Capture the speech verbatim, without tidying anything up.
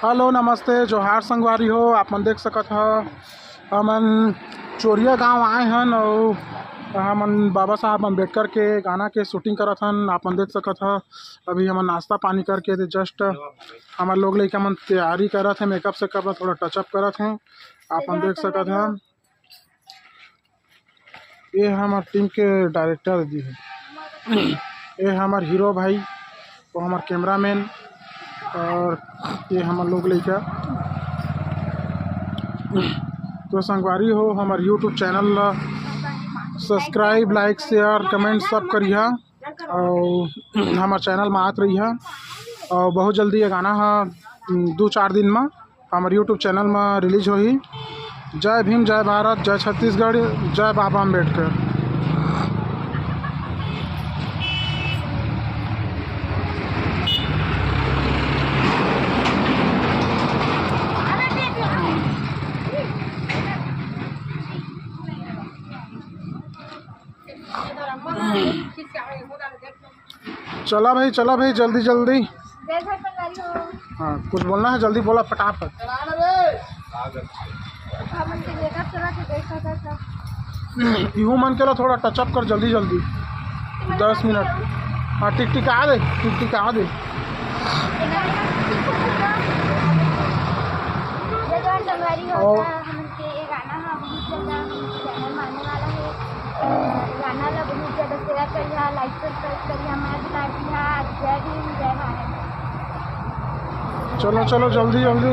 Hello, नमस्ते, जोहार संगवारी हो। आप मन देख सकत ह, हमन चोरिया गांव आए हन अउ हमन बाबा साहब अम्बेडकर के गाना के शूटिंग करत हन। आप मन देख सकत ह, अभी हमन नाश्ता पानी करके ते जस्ट हमर लोग लइका मन तैयारी करत हे, मेकअप सेकअप ला थोड़ा टचअप करत हे। आप मन देख सकत ह, ये हमर टीम के डायरेक्टर जी हे, ये हमर हीरो भाई, वो हमर कैमरामैन, और ये हमर लोग लइका। तो संगवारी हो, हमर YouTube चैनल ला सब्सक्राइब, लाइक, शेयर, कमेंट सब करिहा, और हमर चैनल में आत रहिहा। और बहुत जल्दी ये गाना हा दू चार दिन में हमर YouTube चैनल में रिलीज होही। जय भीम, जय भारत, जय छत्तीसगढ़, जय बाबा अम्बेडकर। चला भाई, चला भाई, जल्दी जल्दी। जय जय संगवारी हो। हाँ, कुछ बोलना है, जल्दी बोला फटाफट। हमन के मेकअप चला के देख सकत ह। इहू मन के ला थोड़ा टचअप कर जल्दी जल्दी। दस मिनट। हाँ, टिकटिका दे, टिकटिका दे। जय जय संगवारी हो। और हमन के ये गाना ह बहुत ज्यादा हमन के चैनल में आने वाला है। गाना ला बहुत ज्यादा शेयर करिहा, लाइक सब्सक्राइब करिहा, मैं दुलार दिहा। जय भीम, जय भारत। चलो, चलो, जल्दी, जल्दी।